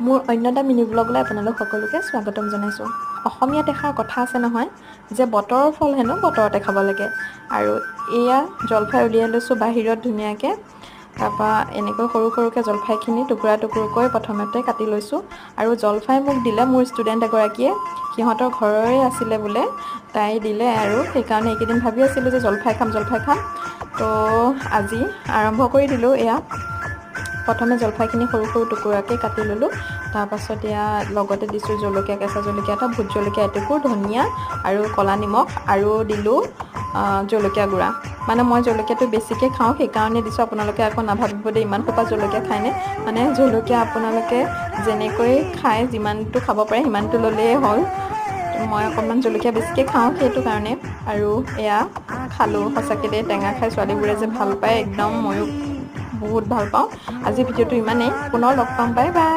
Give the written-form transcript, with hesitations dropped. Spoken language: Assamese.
মোৰ অন্য এটা মিনি ব্লগলৈ আপোনালোক সকলোকে স্বাগতম জনাইছোঁ। অসমীয়াত এষাৰ কথা আছে নহয় যে বতৰৰ ফল হেনো বতৰতে খাব লাগে। আৰু এয়া জলফাই উলিয়াই লৈছোঁ বাহিৰত ধুনীয়াকৈ। তাৰপৰা এনেকৈ সৰু সৰুকৈ জলফাইখিনি টুকুৰা টুকুৰকৈ প্ৰথমতে কাটি লৈছোঁ। আৰু জলফাই মোক দিলে মোৰ ষ্টুডেণ্ট এগৰাকীয়ে, সিহঁতৰ ঘৰৰে আছিলে বোলে, তাই দিলে। আৰু সেইকাৰণে এইকেইদিন ভাবি আছিলোঁ যে জলফাই খাম, জলফাই খাম। তো আজি আৰম্ভ কৰি দিলোঁ। এয়া প্ৰথমে জলফাইখিনি সৰু সৰু টুকুৰাকৈ কাটি ল'লোঁ। তাৰপাছত এয়া লগতে দিছোঁ জলকীয়া, কেঁচা জলকীয়া এটা, ভোট জলকীয়া এটুকুৰ, ধনিয়া আৰু ক'লা নিমখ আৰু দিলোঁ জলকীয়া গুড়া। মানে মই জলকীয়াটো বেছিকৈ খাওঁ, সেইকাৰণে দিছোঁ। আপোনালোকে আকৌ নাভাবিব দেই, ইমান সোপা জলকীয়া খায়নে। মানে জলকীয়া আপোনালোকে যেনেকৈ খায়, যিমানটো খাব পাৰে সিমানটো ল'লেই হ'ল। মই অকণমান জলকীয়া বেছিকৈ খাওঁ, সেইটো কাৰণে। আৰু এয়া খালোঁ। সঁচাকৈ দেই, টেঙা খাই ছোৱালীবোৰে যে ভাল পায় একদম, ময়ো বহুত ভাল পাওঁ। আজি ভিডিঅ'টো ইমানেই, পুনৰ লগ পাম। Bye bye.